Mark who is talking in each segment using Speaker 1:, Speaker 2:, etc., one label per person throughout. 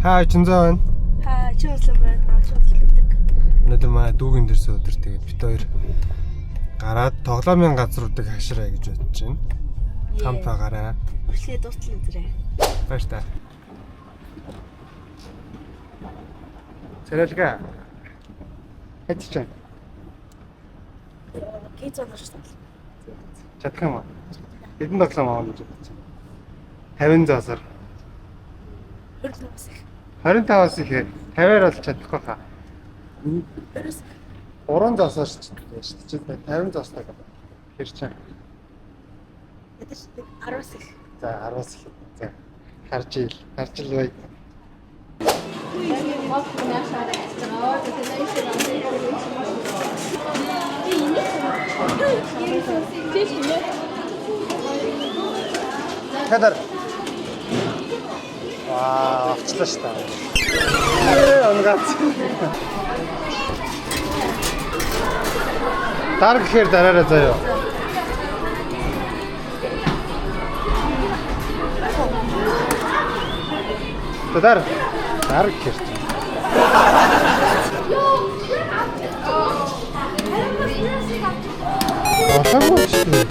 Speaker 1: Хаа Чинзаа байна.
Speaker 2: Хаа чи услан байна. Аа чи услан гэдэг.
Speaker 1: Өнөөдөр манай дүүгийн дэрсэн өдөр, тэгээд бид хоёр гараад тоглоомын газруудыг хашраа гэж бодож байна. Хамт байгаарай.
Speaker 2: Бичлэгээ дуустал үзэрэй.
Speaker 1: Баяр та. Царайлга. Хэт чинь
Speaker 2: Киз онорсон.
Speaker 1: чадах юм уу? Хэдэн тоглоом авах гэж бодож байна? 50 заасаар.
Speaker 2: 25-аас их.
Speaker 1: 25-аас их 50-аар бол чадахгүй хаа.
Speaker 2: 20-аас их.
Speaker 1: 3 заасаар ч шүү дээ. 50 заастай гэдэг. Тэр чинь.
Speaker 2: Ядаж 10-аас их.
Speaker 1: За, 10-аас их. За, харж ил. Харж ил бай. Тадар. Ваа, авчлаа шүү дээ. Ээ, унгац. Дар гэхээр дараарай заяа. За, дар. Дар гэхээр чинь. Болоогүй шүү дээ.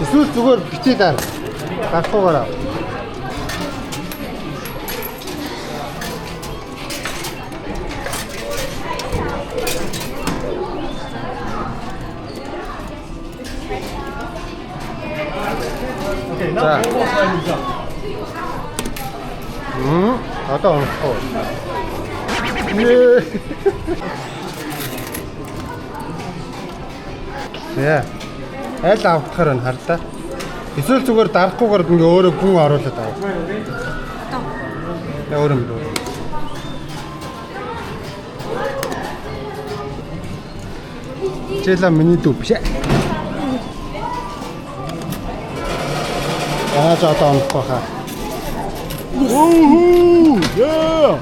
Speaker 1: Эсвэл зүгээр битгий дар. Дарахгүйгээр ав. За. Одоо унахгүй. Нээ. За. Аль авахар нь харлаа. Эсвэл зүгээр дарахгүйгээр ингээ өөрөө гүн оруулаад авах. Яа, өөрөө юм дөө. Чила миний дүү биш ээ. Аа, за, одоо унахгүй хаа. Үхүү! Яа!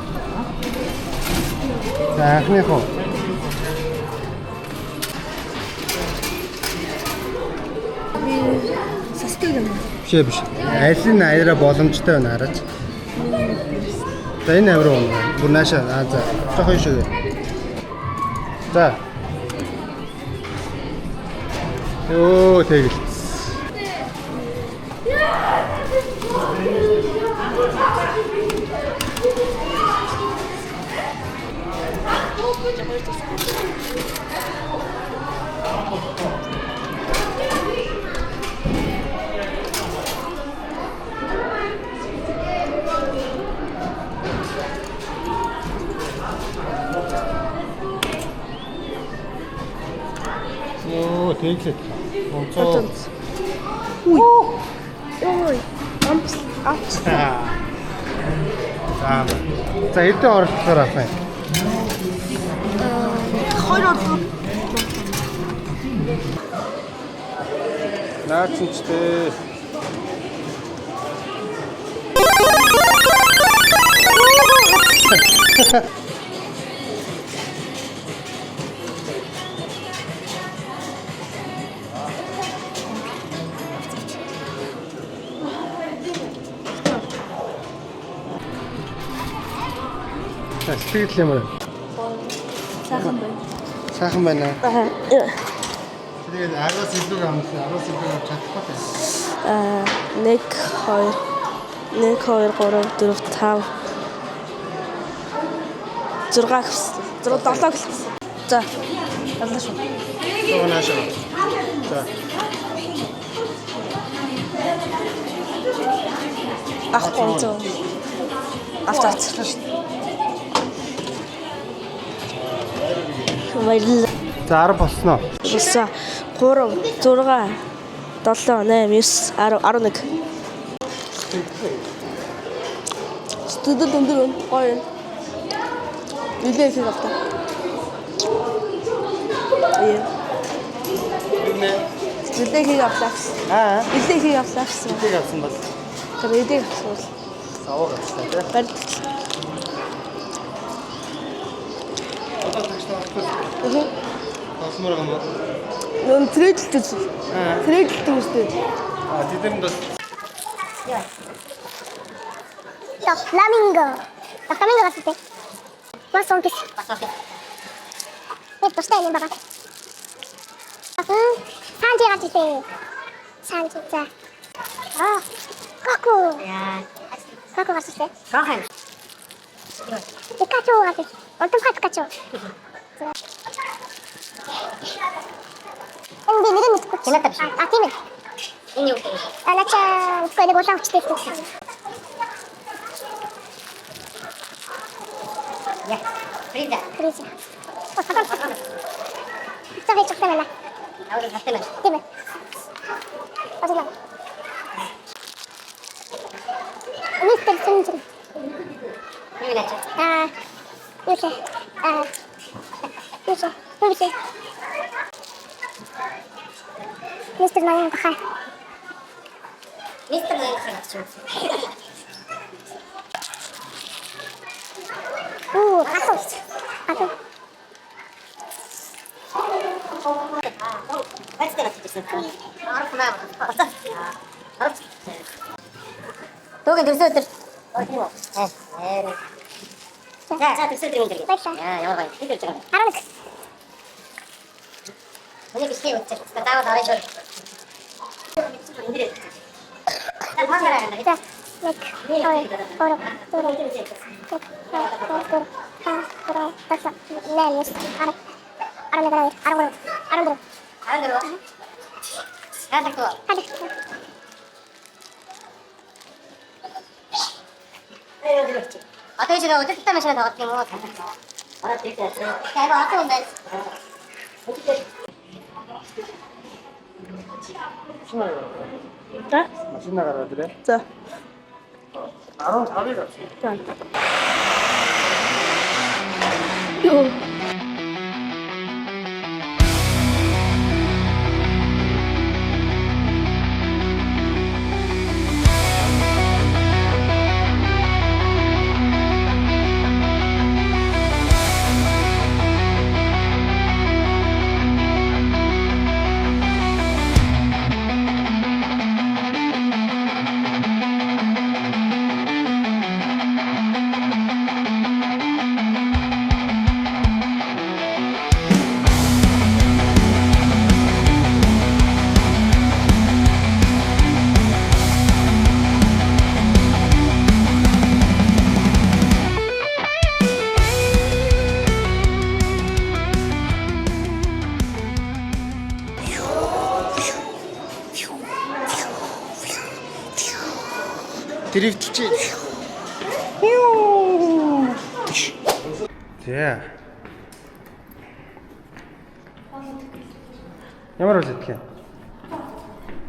Speaker 1: За, анхных уу?
Speaker 2: Би Саске гэнэ.
Speaker 1: Биш ээ, биш. Аль нь аяра боломжтой байна, хараач. За, энэ авир уу? Бүр нааша. Аа, за. Жохон шүү. За. Йоо, тэгэл. Йоо, тэглээ. Онцоо.
Speaker 2: Үгүй. Йой. Амс авч.
Speaker 1: За. За, хэдэн оролцохоор авах юм?
Speaker 2: Хоёр орлого.
Speaker 1: Наа чи ч дээ. За, сэтгэл юм уу?
Speaker 2: Сайхан байна.
Speaker 1: Сайхан байна.
Speaker 2: Аа.
Speaker 1: Тэгээд 10-аас илүү амсан, 10-аас илүү авч чадахгүй байна.
Speaker 2: Аа, 1 2 1 2 3 4 5 6 гэсэн. 6 7 гэсэн. За. Аллаа шүү.
Speaker 1: Тоо наашаа. За.
Speaker 2: Авахгүй онцоо. Авч авч. Баярлалаа.
Speaker 1: За, 10 болсноо.
Speaker 2: Болсон. 3 6 7 8 9 10 11. Сэтгэл өндөр байна. Гоё юм. Нилээ их авта. Яа. Нилээ их авлаа гэсэн.
Speaker 1: Аа.
Speaker 2: Нилээ их авлаа гэсэн.
Speaker 1: Тийг авсан бол
Speaker 2: Тэр эдийг авсан бол
Speaker 1: саваа авсан тий.
Speaker 2: барьдаг.
Speaker 1: Одоо тагш таахгүй.
Speaker 2: Аа.
Speaker 1: Тогломоор юм уу?
Speaker 2: Нөн трейдэлтэй.
Speaker 1: Аа.
Speaker 2: Трейдэлтэй үстэй.
Speaker 1: А, тэдэнд бас
Speaker 2: Яа.
Speaker 3: 또 플라밍고. 나 플라밍고 갔을 때. What's on this? 또 스타일인 봐봐. 응, 산지 갔을 때. 산지, 자. 아, 거꾸. 거꾸 갔을 때. 피카츄 갔을 때. 어떤 피카츄? Энэ би нэрийг мэдэхгүй.
Speaker 4: Хината биш.
Speaker 3: А, тийм ээ.
Speaker 4: Энэ юу гэдэг вэ?
Speaker 3: А, начаа үгүй нэг улаан хүчтэй гэсэн.
Speaker 4: Яа. Фриза.
Speaker 3: Фриза. О, садан. За хийж чадсан байна.
Speaker 4: Аваад хаттай байна.
Speaker 3: Тийм ээ. Осоо. Мистер Сүнжин.
Speaker 4: Юу наач?
Speaker 3: Аа. Юу лээ? Аа. Юу лээ? Юу лээ? Мистер Ноён баха.
Speaker 4: Мистер Ноён хатч юу?
Speaker 3: Оо, гасуу. Гасуу.
Speaker 4: Баяртай байна гэсэн. Арах маа. Арах. Төөгийн төрсөө төр. Аа. За, за төрсөө төр юм дэр.
Speaker 3: Баярлалаа.
Speaker 4: Яа, ямар гоё. Бид ирж байгаа.
Speaker 3: 11.
Speaker 4: Миний бичлэг үзчих. Заавал орой шууд. Эндэр. За, мангара.
Speaker 3: За. 1 2 3 4 5 6 7 8 9 10 11 12 13 14.
Speaker 4: 14. 14.
Speaker 3: 14.
Speaker 4: Одоо чи нөгөө өдөртөө машина тоглох юм уу? Ороод ирсэн. Яг одоо юм байна.
Speaker 2: За.
Speaker 1: Машина гараад ирээ.
Speaker 2: За.
Speaker 1: 15-ыг авсан.
Speaker 2: За. Йоо.
Speaker 1: Дрифтэлж. За. Ямар бол идэх юм?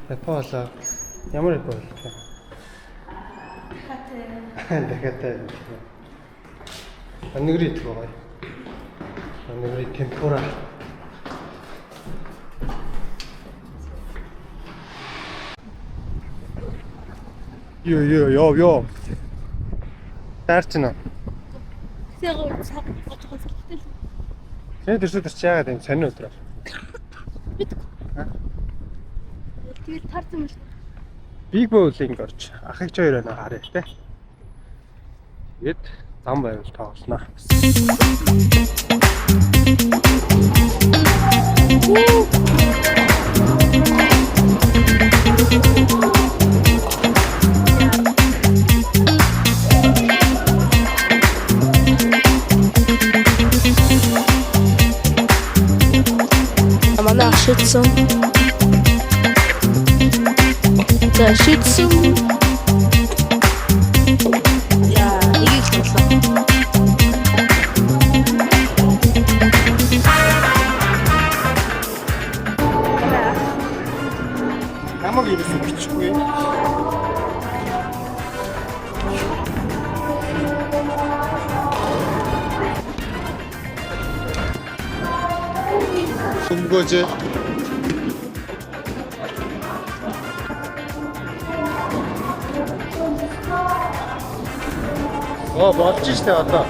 Speaker 1: Япон болоо. Ямар япон бол идэх юм? Дахиад. Дахиад. Онигри идэх байгаа. Онигри темпура. Йоо ёо ёо ёо. Даарч нэ.
Speaker 2: Яг цаг жоохон сэтгэлтэй л.
Speaker 1: Чиний төрсөд чи яагаад юм сонин өдөр.
Speaker 2: Мэдгүй. Тэгэл тарсан юм л.
Speaker 1: Big Bowl-ийг орж ахыг ч хоёр байна харъя те. Тэгээд зам байвал тоглоно.
Speaker 2: Манай ах шидсэн. За шидсэн. Яа, эгийг л тоглоо.
Speaker 1: Намайг ерөөсөө бичихгүй. Өмгөөж. Оо болж штэ одоо.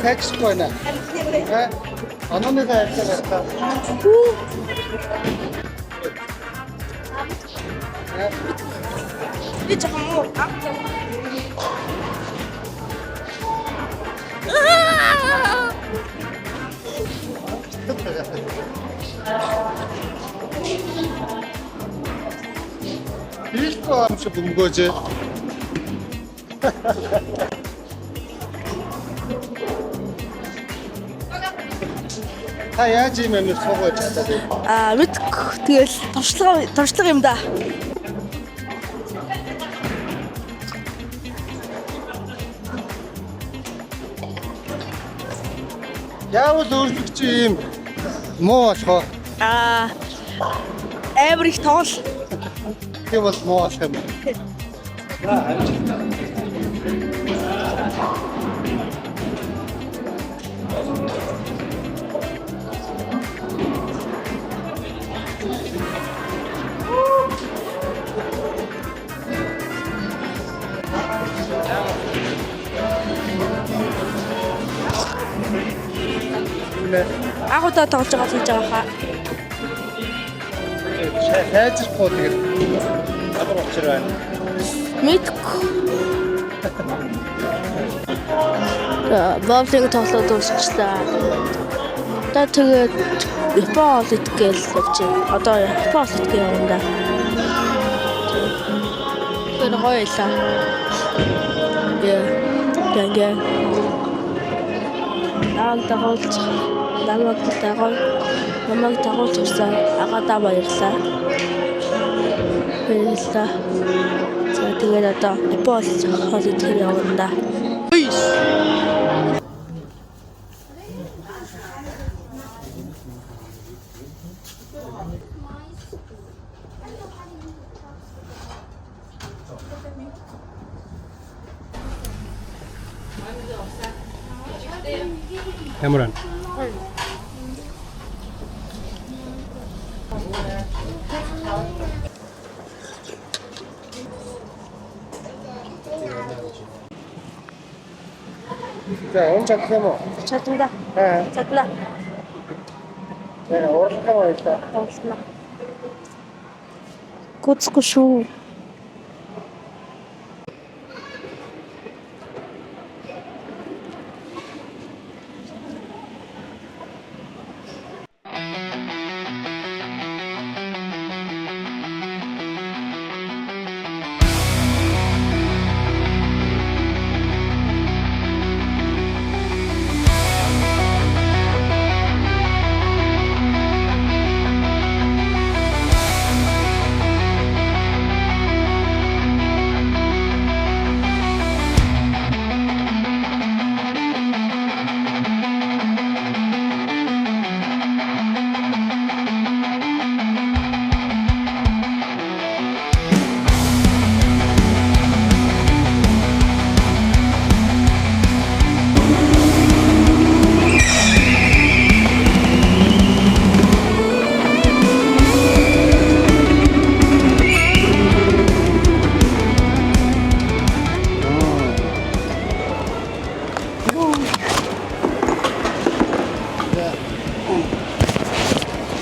Speaker 1: Сайжрахгүй байна. Э? Онооныхоо харьцаа гарлаа.
Speaker 2: Би жоохон муу.
Speaker 1: Бийлгүй юм шиг бөмбөгөөж. Та яаж ийм амир суугаж чадаад вэ?
Speaker 2: Аа мэдгүй. Тэгэл туршлага юм да.
Speaker 1: Яавал өөрлөх чи ийм муу болох вэ?
Speaker 2: Аа амар их тоол.
Speaker 1: Тийм бол муу болох юм.
Speaker 2: Анх удаа тоглож байгаа хийж байгаа хаа.
Speaker 1: Хайжрахгүй тэгээд ямар учир байна?
Speaker 2: Мэдгүй. Боулинг тоглоод дуусчлаа. Одоо тэгээд Япон хоол идэх гээл явж байна. Одоо Япон хоол идэх явна да. Тэгэхээр гоё илаа. Яа. Гэнгэ. Намайг дагуулж намайг дагуул намайг дагуулж ирсэн агаадаа баярлалаа. Баярлалаа. За тэгээд одоо Япон хоол идэх явна да. Peace.
Speaker 1: Ямар байна? За, энэ чадах юм уу?
Speaker 2: Чадна да.
Speaker 1: Аа,
Speaker 2: Чадна.
Speaker 1: яг уурлах юм уу та?
Speaker 2: Тоглоно. Гүцэхгүй шүү.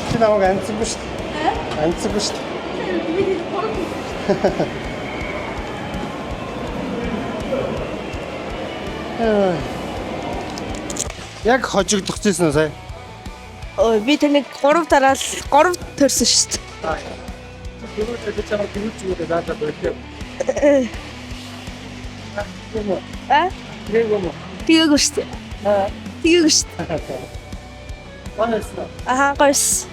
Speaker 1: Чи намайг амцсангүй шүү дээ. Амцсангүй шүү дээ. Яг хожигдох гэсэн сая.
Speaker 2: Ой, би таныг 3 дараал 3 төрсөн шүү дээ.
Speaker 1: Тэгвэл би чамайг тэгвэл зүгээр заалаа боллоо. Тийм үү?
Speaker 2: А?
Speaker 1: Тэгээгүй юм уу?
Speaker 2: Тэгээгүй шүү дээ.
Speaker 1: Аа.
Speaker 2: Тэгээгүй шүү дээ.
Speaker 1: Гоёсэн.
Speaker 2: Аха, гоёс.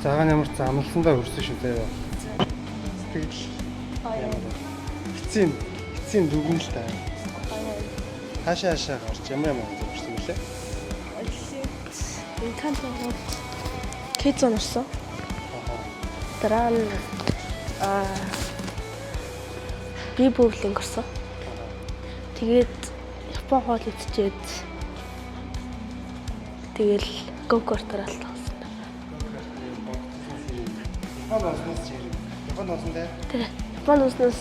Speaker 1: Цагаан ямар ч амлсандаа хүрсэн шүү заяа. Сэтгэл ямар эцсийн эцсийн дүгнэл л та. Хаашаа хаашаа гарч ямар ямар үзсэн юм лээ.
Speaker 2: Инкан тоглоод Кэзон орсон. Дараа нь аа би боулинг орсон. Тэгээд Япон хоол идчихэд тэгэл го-картаар алсан.
Speaker 1: Японд онсноос ярив. Японд онсон те.
Speaker 2: Тэ. Японд онсноос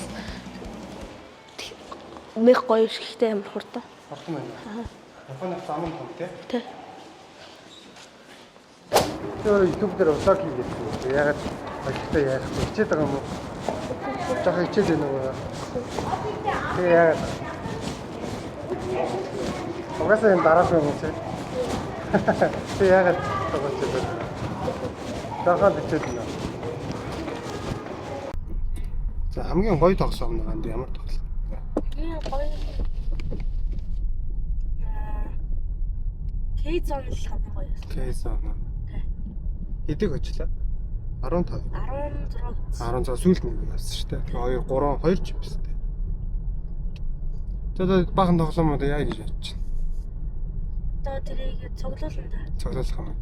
Speaker 2: мэх гоё шигтэй амар хурдан.
Speaker 1: Хурдан байна. Японы зам нь том те.
Speaker 2: Тэ.
Speaker 1: Тэр YouTube дээр влог хийгээд. Ягаад Гэхдээ яах вэ? Хичээд байгаа юм уу? Жохоо хичээд байна уу? Тэгээ яагаад? Угаасаа энэ дараагүй юм чи. Тэг яагаад тоглож байна? Жохоо хичээд байна. За, хамгийн гоё тоглоом нэг анд ямар тоглоом?
Speaker 2: Хамгийн гоё K-Zone л хамгийн гоё байсан.
Speaker 1: K-Zone. Хэдэг очлаа? 15.
Speaker 2: 16.
Speaker 1: 16, сүүлд нэг явсан шүү дээ. Тэгээ 2 3 2 ч юм шүү дээ. Тэгээд баахан тоглоомод яа гэж бодож байна?
Speaker 2: Одоо тэрийг цуглуулна да.
Speaker 1: Цуглуулах юм.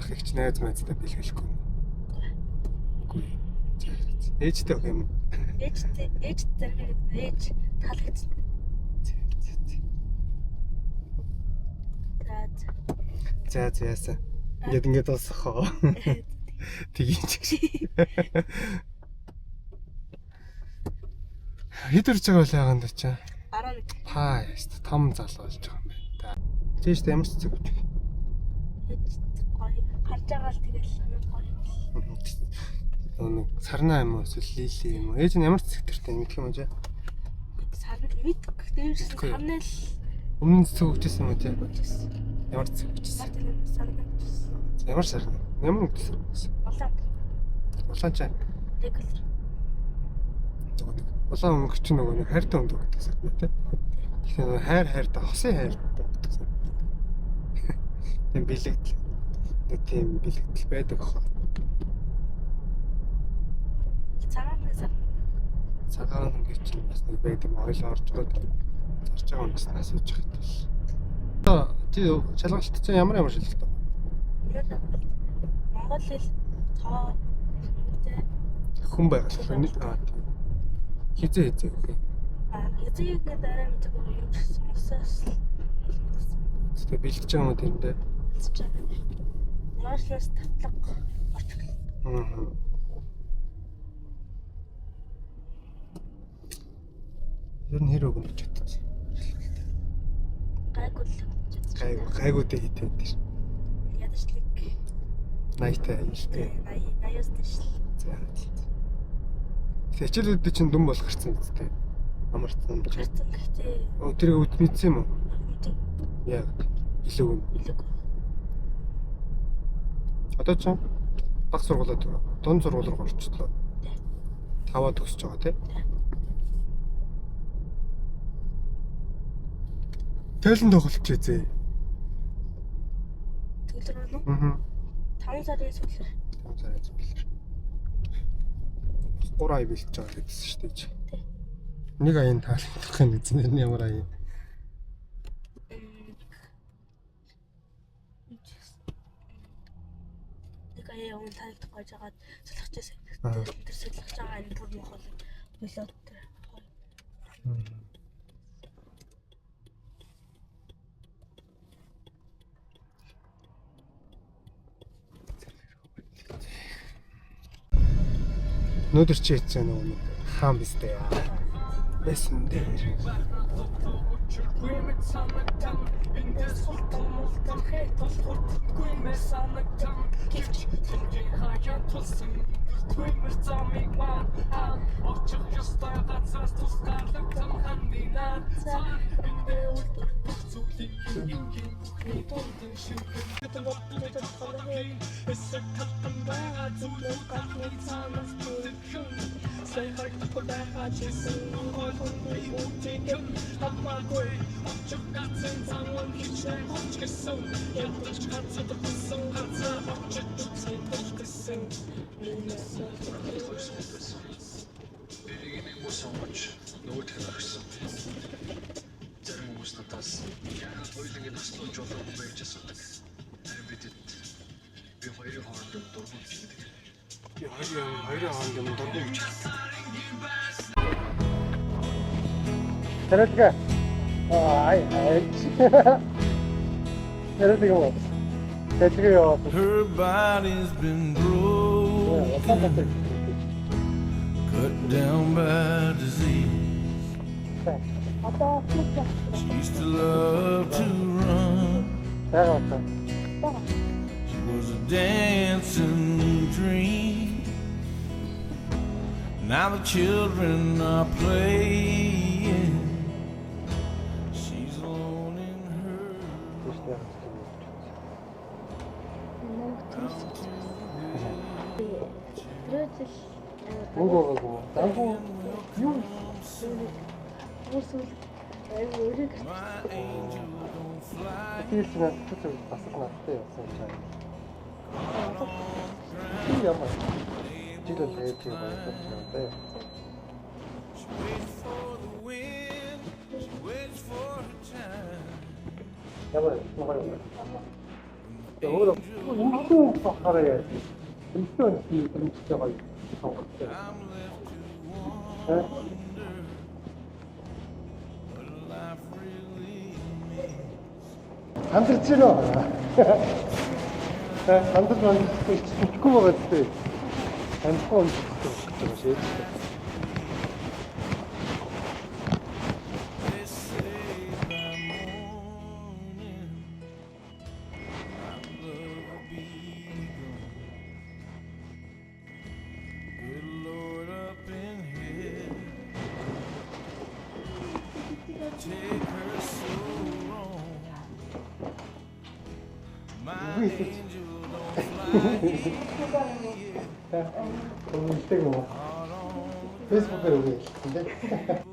Speaker 1: Ах их ч найз майзтай бэлгэлэхгүй. Үгүй. Ээжтэй өгөх юм.
Speaker 2: Ээж ээж зарим ээж таалагдсан. За.
Speaker 1: За за, яасан. Ингээд ингээд дуусах уу? Тгийч гэж. Хэд үрж байгаа вэ яагаад чи?
Speaker 2: 11.
Speaker 1: Паа яст том залуу болж байгаа юм байна да. Тийш ямар ч зүг.
Speaker 2: Ээж гоё. Харж байгаа л тэгэл хамгийн гоё.
Speaker 1: Нэг сарнаа юм уу эсвэл лили юм уу? Ээж нь ямар цэг төртэй мэдэх юм уу чи?
Speaker 2: Сарна мэдгүй. Дээрс сарна л
Speaker 1: Өмнө нь цэг өгчээсэн юм уу чи?
Speaker 2: өгчээсэн.
Speaker 1: Ямар цэг өгчээсэн?
Speaker 2: Сар тэр сарна өгчээсэн.
Speaker 1: Ямар сарна? Ямар өнгөтэй сарна гэсэн?
Speaker 2: Улаан.
Speaker 1: Улаан чай.
Speaker 2: Регулар.
Speaker 1: Нөгөө нэг улаан өнгө чинь нөгөө нэг хайртай өнгө гэдэг сарна тий. Тэгэхээр нөгөө хайр хайртай хосын хайртай гэдэг сарна. Тийм бэлэгдэл. Нэг тийм бэлэгдэл байдаг хаа.
Speaker 2: Цагаан сарна.
Speaker 1: Цагаан өнгө чинь бас нэг байдаг юм ойл орж байгаа. Зарж байгаа хүмүүс асууж байгаа юм. Одоо чи шалгалт чинь ямар ямар шалгалт вэ?
Speaker 2: Монгол хэл, тоо, тэ.
Speaker 1: Хүн байгаль. Аа тийм. Хизээ хизээ гэх юм.
Speaker 2: Аа, хизээ ингээд арай мэдээгүй юм сонсоос л.
Speaker 1: Тэгээ бэлтэж байгаа юм уу тэрэндээ?
Speaker 2: Бэлтэж байгаа. Маргааш тавтлага орчих.
Speaker 1: Аа. Ер нь хэр өгнө гэж бодож.
Speaker 2: Гайгүй л.
Speaker 1: Гайгүй, гайгүйтэй хийтэй тэр.
Speaker 2: Ядаж нэг
Speaker 1: 80-тай 90-тэй.
Speaker 2: 80 80-аас дээш л.
Speaker 1: За. Хичээлүүд чинь дүн бол гарсан биз дээ. Амарсан юм чи.
Speaker 2: Гарсан гэхдээ
Speaker 1: Оо, тэрийг үд мэдсэн юм уу?
Speaker 2: мэдээ.
Speaker 1: Яг илүү юм.
Speaker 2: Илүү.
Speaker 1: Одоо ч баг сургуулиуд дунд сургууль руу орчихлоо. Таваа төгсөж байгаа тий. Тойлон тоглолч үзье.
Speaker 2: Төгөлдөр үү?
Speaker 1: Аа.
Speaker 2: 5 сарын сүүлээр.
Speaker 1: 5 сарын сүүлээр. 3 ая бэлтэж байгаа гэдсэн шүү дээ. Нэг аян таалагдах юм гэсэн нь ямар аян?
Speaker 2: Нэг аяа өмнө таалагдах гэж байгаад солихч байсан. Тэр солихж байгаа энэ бүр мохол болоод тэр.
Speaker 1: Өнөөдөр чи хийсэн нөгөө нэг хаан биз дээ. Байсан дээр. Би хоёрын хооронд юм дургуй гэж хэлдэг. Тэрэлгэ. Аа, ай ай. Тэрэлгэ юм. Тэрэлгэ яа.
Speaker 5: Her body's been broken, cut down by disease. She used to love to run.
Speaker 1: Яагаад вэ?
Speaker 5: She was a dancing dream. Now the children are playing. She's alone in her.
Speaker 1: Тийш нэг юм.
Speaker 2: Тэр
Speaker 1: Мөнгө байгаагүй. Дангуу юу
Speaker 2: бүр сүүл айгүй өрөө
Speaker 5: My angel don't fly.
Speaker 1: тэгэл надад ч бас л надтай явсан юм чаа. Би ямар жил бол ээж баярлаж байна заяа.
Speaker 5: She waits for the wind. She waits for her time.
Speaker 1: Ямар монгол юм. Тэгээ өөрөө эмэгтэй хүн болохоор яаж эмэгтэй хүн би эмэгтэй гоё сонголттой.
Speaker 5: I'm left to
Speaker 1: Э?
Speaker 5: wonder what life really means.
Speaker 1: Сандарч байна уу? Э, сандарч мандарч мэдэхгүй байгаа зү. Танихгүй юм шиг гэж байгаа шээ.
Speaker 5: They say by morning my love will be gone. Good Lord up in heaven, take her so wrong. My angel don't fly.
Speaker 1: Өмнөдөг юм уу? Facebook-аар үгүй хэлсэн дээ.